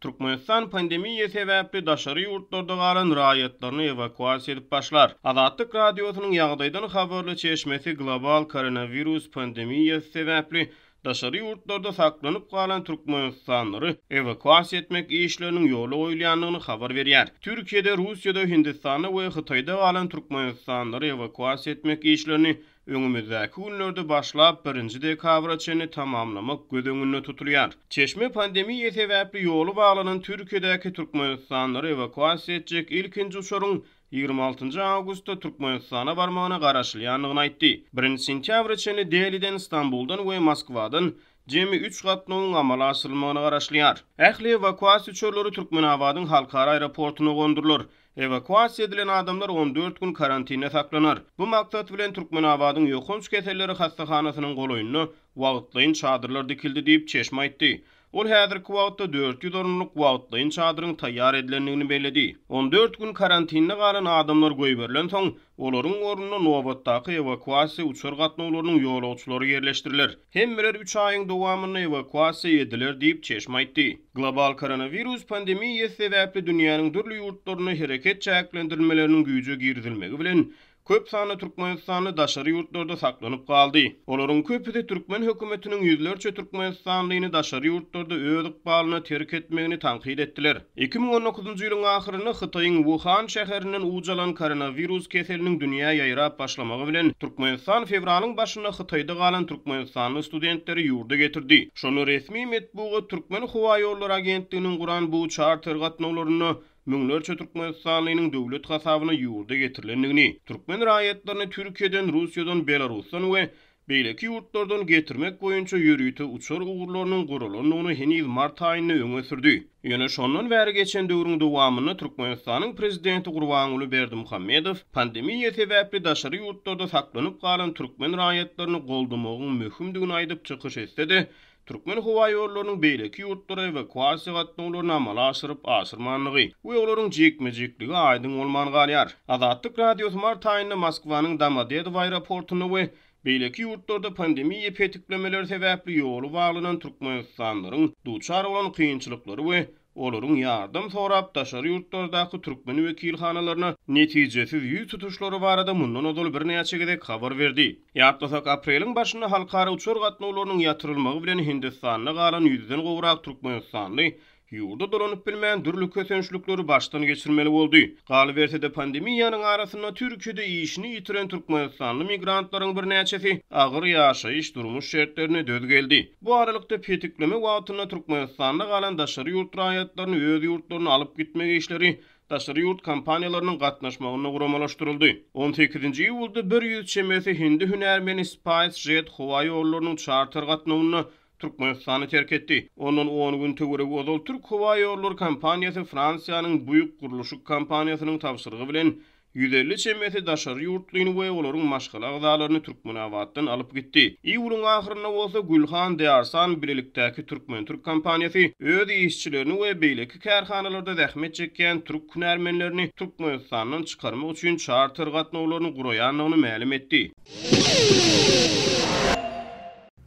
Türkmenistan pandemiýa sebäpli daşary ýurtlarda galan raýatlaryny ewakuasiýa edip başlar. Azatlyk Radiosynyň ýagdaýdan habarly çeşmesi global koronawirus pandemiýasy sebäpli daşary ýurtlarda saklanyp galan türkmenistanlylary ewakuasiýa etmek işleriniň ýola goýulýandygyny habar berýär. Türkiýede, Russiýada, Hindistanda we Hytaýda galan türkmenistanlylary ewakuasiýa etmek işlerini öňümizdäki günlerde başlap, birinji dekabra çenli tamamlamak göz öňünde tutulýar. Çeşme pandemiýa sebäpli ýoly baglanan Türkiýedäki türkmenistanlylary ewakuasiýa etjek ilkinji uçaryň 26 awgustda Türkmenistana barmagyna garaşylýandygyny aýtdy. Birinji sentýabra çenli Deliden, Stambuldan we Moskwadan jemi üç gatnawyň amala aşyrylmagyna garaşylýar. Ähli ewakuasiýa uçarlary Türkmenabadyň halkara aeroportuna gondurylar. Ewakuasiýa edilen adamlar 14 gün karantinde saklanar. Bu maksat bilen Türkmenabadyň ýokanç keselleri hassahanasynyň golaýynda wagtlaýyn çadyrlar dikildi diýip, çeşme aýtdy. Ol häzirki wagtda 400 orunlyk wagtlaýyn çadyryň taýýar edilendigini belledi. 14 gün karantinde galan adamlar goýberilensoň, olaryň ornuna nobatdaky ewakuasiýa uçar gatnawlarynyň ýolagçylary ýerleşdiriler. Hemmeler üç aýyň dowamynda ewakuasiýa ediler diýip, çeşme aýtdy. Global koronawirus pandemiýasy sebäpli dünýäniň dürli ýurtlarynda hereket çäklendirilmeleriniň güýje girizilmegi bilen, köp sanly türkmenistanly daşary ýurtlarda saklanyp galdy. Olaryň köpüsi türkmen hökümetiniň ýüzlerçe türkmenistanlyny daşary ýurtlarda öz ykbalyna terk etmegini tankyt etdiler. 2019-njy ýylyň ahyrynda Hytaýyň Wuhan şäherinden uç alan koronawirus keseliniň dünýä ýaýrap başlamagy bilen, Türkmenistan fewralyň başynda Hytaýda galan türkmenistanly studentleri ýurda getirdi. Şonda resmi metbugat Türkmenhowaýollary agentliginiň guran bu çarter gatnawlarynda müňlerçe türkmenistanlynyň döwlet hasabyna ýurda getirilendigini, türkmen raýatlaryny Türkiýeden, Russiýadan, Belarusdan we beýleki ýurtlardan getirmek boýunça ýörite uçar ugurlarynyň guralandygyny heniz mart aýynda öňe sürdi. Ýöne şondan bäri geçen döwrüň dowamynda Türkmenistanyň prezidenti Gurbanguly Berdimuhamedow pandemiýa sebäpli daşary ýurtlarda saklanyp galan türkmen raýatlaryny goldamagyň möhümdigini aýdyp çykyş etse-de, Türkmenhowaýollarynyň beýleki ýurtlara ewakuasiýa gatnawlaryny amala aşyryp-aşyrmandygy we olaryň jikme-jikligi aýdyň bolman galýar. Azatlyk Radiosy mart aýynda Moskwanyň Domodedowo aeroportunda we beýleki ýurtlarda pandemiýa petiklemeleri sebäpli ýoly baglanan türkmenistanlylaryň duçar bolan kynçylyklary we olaryň ýardam sorap daşary ýurtlardaky türkmen wekilhanalaryna netijesiz ýüz tutuşlary barada mundan ozal birnäçe gezek habar berdi. Ýatlasak, apreliň başynda halkara uçar gatnawlarynyň ýatyrylmagy bilen Hindistanda galan ýüzden gowrak türkmenistanly ýurda dolanyp bilmän, dürli kösençlikleri başdan geçirmeli boldy. Galyberse-de, pandemiýanyň arasynda Türkiýede işini ýitiren türkmenistanly migrantlaryň birnäçesi agyr ýaşaýyş-durmuş şertlerine döz geldi. Bu aralykda, petikleme wagtynda Türkmenistanda galan daşary ýurt raýatlaryny öz ýurtlaryna alyp gitmek işleri daşary ýurt kompaniýalarynyň gatnaşmagynda guramalaşdyryldy. On sekizinji iýulda 100 çemesi hindi hünärmeni SpiceJet howa ýollarynyň çarter gatnawynda Türkmenistany terk etdi. Ondan on gün töweregi ozal Türk howa ýollary kompaniýasy Fransiýanyň Buýuk gurluşyk kompaniýasynyň tabşyrygy bilen 150 çemesi daşary ýurtlyny we olaryň maşgala agzalaryny Türkmenabatdan alyp gitdi. Iýulyň ahyrynda bolsa Gülhan Dearsan bilelikdäki türkmen-türk kompaniýasy öz işçilerini we beýleki kärhanalarda zähmet çekýän türk hünärmenlerini Türkmenistandan çykarmak üçin çarter gatnawlaryny guraýandygyny mälim etdi.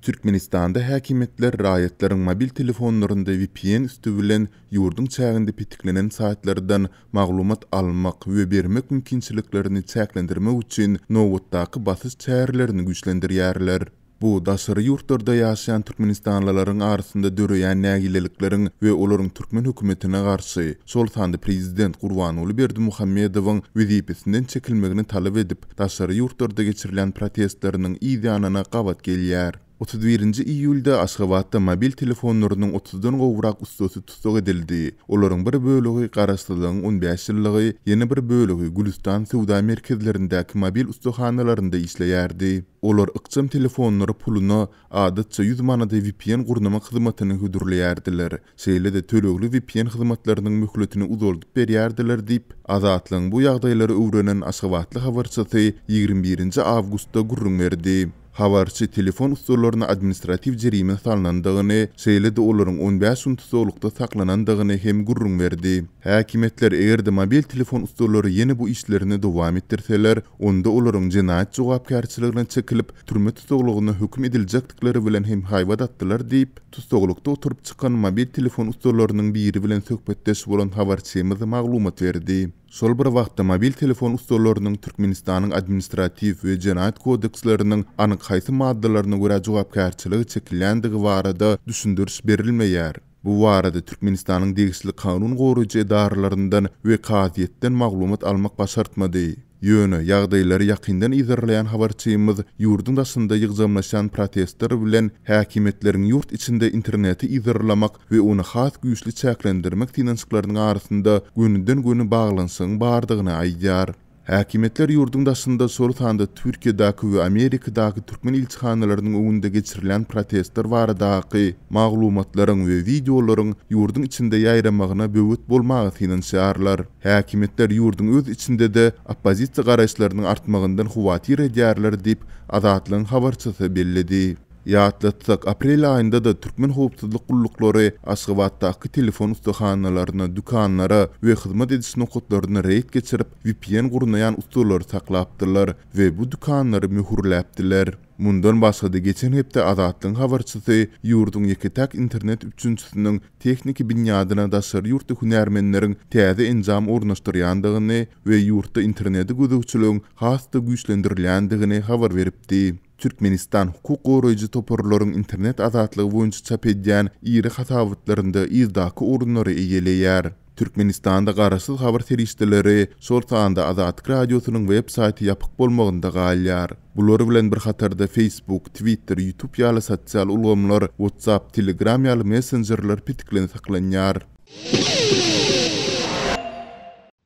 Türkmenistanda häkimiýetler raýatlaryň mobil telefonlarynda vpn üsti bilen ýurduň çäginde petiklenen saýtlardan maglumat almak we bermek mümkinçiliklerini çäklendirmek üçin nobatdaky basyş çärelerini güýçlendirýärler. Bu daşary ýurtlarda ýaşaýan türkmenistanlylaryň arasynda döreýän nägilelikleriň we olaryň türkmen hökümetine garşy, şol sanda prezident Gurbanguly Berdimuhamedowyň wezipesinden çekilmegini talap edip, daşary ýurtlarda geçirilýän protestleriniň yz ýanyna gabat gelýär. 31-nji iýulda Aşgabatda mobil telefonlarynyň otuzdan gowrak ussasy tussag edildi. Olaryň bir bölegi Garaşsyzlygyň on bäş ýyllygy, ýene bir bölegi Gülüstan söwda merkezlerindäki mobil ussahanalarynda işleýärdi. Olar ykjam telefonlary puluna, adatça ýüz manada vpn gurnamak hyzmatyny hödürleýärdiler. Şeýle-de tölegli vpn hyzmatlarynyň möhletini uzaldyp berýärdiler diýip, Azatlygyň bu ýagdaýlary öwrenen aşgabatly habarçysy 21 nji awgustda gürrüň berdi. Habarçy telefon ussalaryna administratiw jerime salnandygyny, şeýle-de olaryň on bäş gün tussaglykda saklanandygyny hem gürrüň berdi. Häkimiýetler eger-de mobil telefon ussalary ýene bu işlerini dowam etdirseler, onda olaryň jenaýat jogapkärçiligine çekilip, türme tussaglygyna höküm ediljekdikleri bilen hem haýbat atdylar diýip, tussaglykda oturyp çykan mobil telefon ussalarynyň biri bilen söhbetdeş bolan habarçymyz maglumat berdi. Şol bir wagtda mobil telefon ussalarynyň Türkmenistanyň Administratiw we Jenaýat kodeksleriniň anyk haýsy maddalaryna görä jogapkärçilige çekilýändigi barada düşündiriş berilmeýär. Bu barada Türkmenistanyň degişli kanun goraýjy edaralaryndan we kazyýetden maglumat almak başartmady. Ýöne, ýagdaýlary ýakyndan yzarlaýan habarçymyz ýurduň daşynda ýygjamlaşýan protestler bilen häkimiýetleriň ýurt içinde interneti yzarlamak we ony has güýçli çäklendirmek synanyşyklarynyň arasynda gönüden-göni baglanyşygyň bardygyny aýdýar. Häkimiýetler ýurduň daşynda, şol sanda Türkiýedäki we Amerikadaky türkmen ilçihanalarynyň öňünde geçirilýän protestler baradaky maglumatlaryň we wideolaryň ýurduň içinde ýaýramagyna böwet bolmaga synanyşýarlar. Häkimiýetler ýurduň öz içinde-de oppozisiýa garaýyşlarynyň artmagyndan howatyr edýärler diýip, Azatlygyň habarçysy belledi. Ýatlatsak, aprel aýynda-da türkmen howpsuzlyk gulluklary Aşgabatdaky telefon ussahanalaryna, dükanlara we hyzmat ediş nokatlaryna reýd geçirip, vpn gurnaýan ussalary saklapdylar we bu dükanlary möhürläpdiler. Mundan başga-da, geçen hepde Azatlygyň habarçysy ýurduň ýeke-täk internet üpjünçisiniň tehniki binýadyna daşary ýurtly hünärmenleriň täze enjam ornaşdyrýandygyny we ýurtda internete gözegçiligiň has-da güýçlendirilýändigini habar beripdi. Türkmenistan hukuk goraýjy toparlaryň internet azatlygy boýunça çap edýän iri hasabatlarynda yzdaky orunlary eýeleýär. Türkmenistanda garaşsyz habar serişdeleri, şol sanda Azatlyk Radiosynyň web saýty ýapyk bolmagynda galýar. Bular bilen bir hatarda Facebook, Twitter, YouTube ýaly sosial ulgamlar, WhatsApp, Telegram ýaly messenjerler petiklenip saklanýar.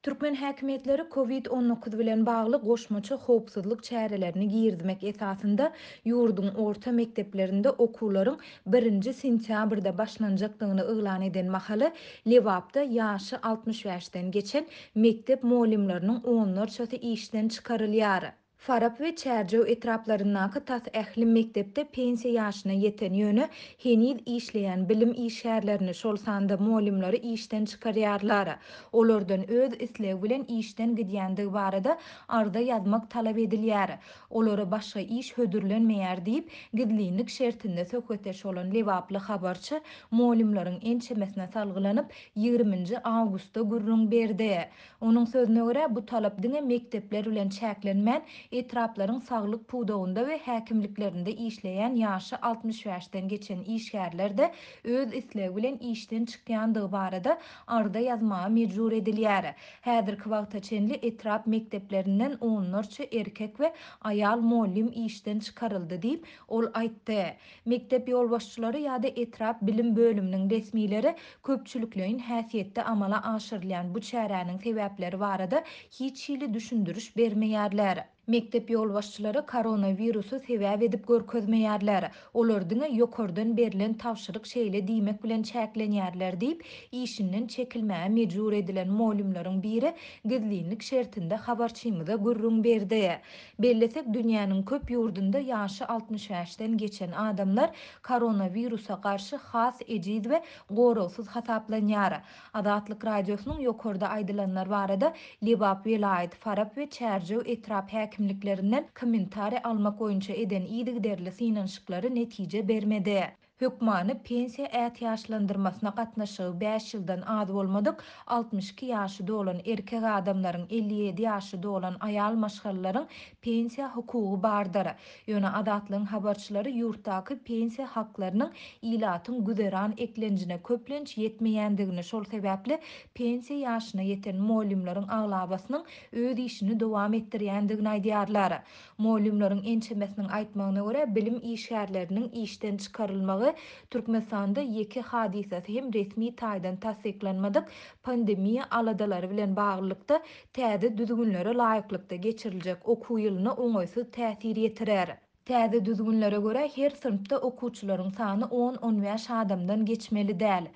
Türkmen häkimiýetleri Covid 19 bilen bagly goşmaça howpsuzlyk çärelerini girizmek esasynda ýurduň orta mekdeplerinde okuwlaryň birinji sentýabrda başlanjakdygyny yglan eden mahaly, Lebapda ýaşy 65-den geçen mekdep mugallymlarynyň onlarçasy işden çykarylýar. Farap we Çärjew etraplaryndaky tas ähli mekdepde pensiýa ýaşyna ýeten, ýöne heniz işleýän bilim işgärlerini, şol sanda mugallymlary işden çykarýarlar. Olardan öz islegi bilen işden gidýändigi barada arza ýazmak talap edilýär. Olara başga iş hödürlenmeýär diýip, gizlinlik şertinde söhbetdeş bolan lebaply habarçy mugallymlaryň ençemesine salgylanyp, ýigriminji awgustda gürrüň berdi. Onuň sözüne görä, bu talap diňe mekdepler bilen çäklenmän, etraplaryň saglyk pudagynda we häkimliklerinde işleýän ýaşy 65-den geçen işgärler-de öz islegi bilen işden çykýandygy barada arza ýazmaga mejbur edilýär. Häzirki wagta çenli etrap mekdeplerinden onlarça erkek we aýal mugallym işden çykaryldy diýip, ol aýtdy. Mekdep ýolbaşçylary ýa-da etrap bilim bölüminiň resmileri köpçülikleýin häsiýetde amala aşyrylýan bu çäräniň sebäpleri barada hiç hili düşündiriş bermeýärler. Mekdep ýolbaşçylary koronawirusy sebäp edip görkezmeýärler. Olar diňe ýokardan berlen tabşyryk şeýle diýmek bilen çäklenýärler diýip, işinden çekilmäge mejbur edilen mugallymlaryň biri gizlinlik şertinde habarçymyza gürrüň berdi. Bellesek, dünýäniň köp ýurdunda ýaşy 65-den geçen adamlar koronawirusa garşy has ejiz we goragsyz hasaplanýar. Azatlyk Radiosynyň ýokarda aýdylanlar barada Lebap welaýat, Farap we Çärjew etrap häkimliklerinden kommentariý almak boýunça eden yzygiderli synanyşyklary netije bermedi. Hökmany pensiýa ätiýaçlandyrmasyna gatnaşygy bäş ýyldan az bolmadyk 62 ýaşy dolan erkek adamlaryň, 57 ýaşy dolan aýal maşgalalaryň pensiýa hukugy bardyr. Ýöne Azatlygyň habarçylary ýurtdaky pensiýa haklarynyň ilatyň güzeran eklenjine köplenç ýetmeýändigini, şol sebäpli pensiýa ýaşyna ýeten mugallymlaryň aglabasynyň öz işini dowam etdirýändigini aýdýarlar. Mugallymlaryň ençemesiniň aýtmagyna görä, bilim işgärleriniň işden çykarylmagy Türkmenistanda ýeke hadysasy hem resmi taýdan tassyklanmadyk pandemiýa aladalary bilen baglylykda täze düzgünlere laýyklykda geçiriljek okuw ýylyna oňaýsyz täsir ýetirer. Täze düzgünlere görä, her synpda okuwçylaryň sany on-on bäş adamdan geçmeli däl.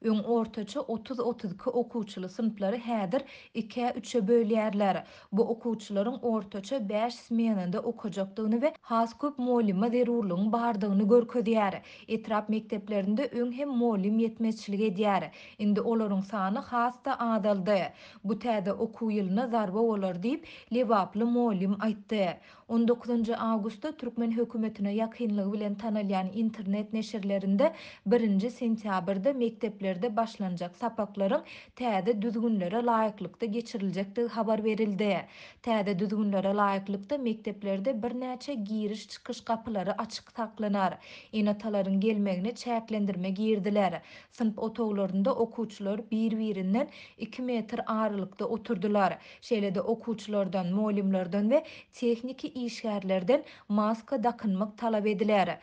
Öň ortaça 30-32 okuwçyly synplary häzir ikä-üçe bölýärler. Bu okuwçylaryň ortaça bäş smenada okajakdygyny we has köp mugallyma zerurlygyň bardygyny görkezýär. Etrap mekdeplerinde öň hem mugallym ýetmezçilik edýär. Indi olaryň sany has-da azaldy. Bu täze okuw ýylyna zarba bolar diýip, lebaply mugallym aýtdy. On dokuzynjy awgustda türkmen hökümetine ýakynlygy bilen tanalýan internet neşirlerinde birinji sentýabrda mekdeplerde başlanjak sapaklaryň täze düzgünlere laýyklykda geçiriljekdigi habar berildi. Täze düzgünlere laýyklykda mekdeplerde birnäçe giriş-çykyş gapylary açyk saklanar. Ene-atalaryň gelmegine çäklendirme giriziler. Synp otaglarynda okuwçylar bir-birinden iki metr aralykda oturdylar. Şeýle-de okuwçylardan, mugallymlardan we tehniki işgärlerden maska dakynmak talap ediler.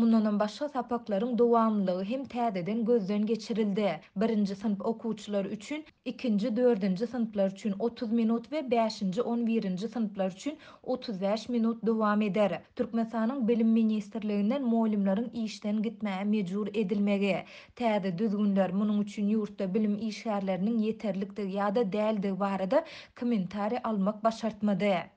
Mundanam başga sapaklaryň dowamlylygy hem täzeden gözden geçirildi. Birinji synp okuwçylary üçin ikinji, dördünji synplar üçin 30 minut we bäşinji, on birinji synplar üçin 35 minut dowam eder. Türkmenistanyň Bilim ministrliginden mugallymlaryň işden gitmäge mejbur edilmegi, täze düzgünler, munuň üçin ýurtda bilim işgärleriniň ýeterlikdigi ýa-da däldigi barada kommentariý almak başartmady.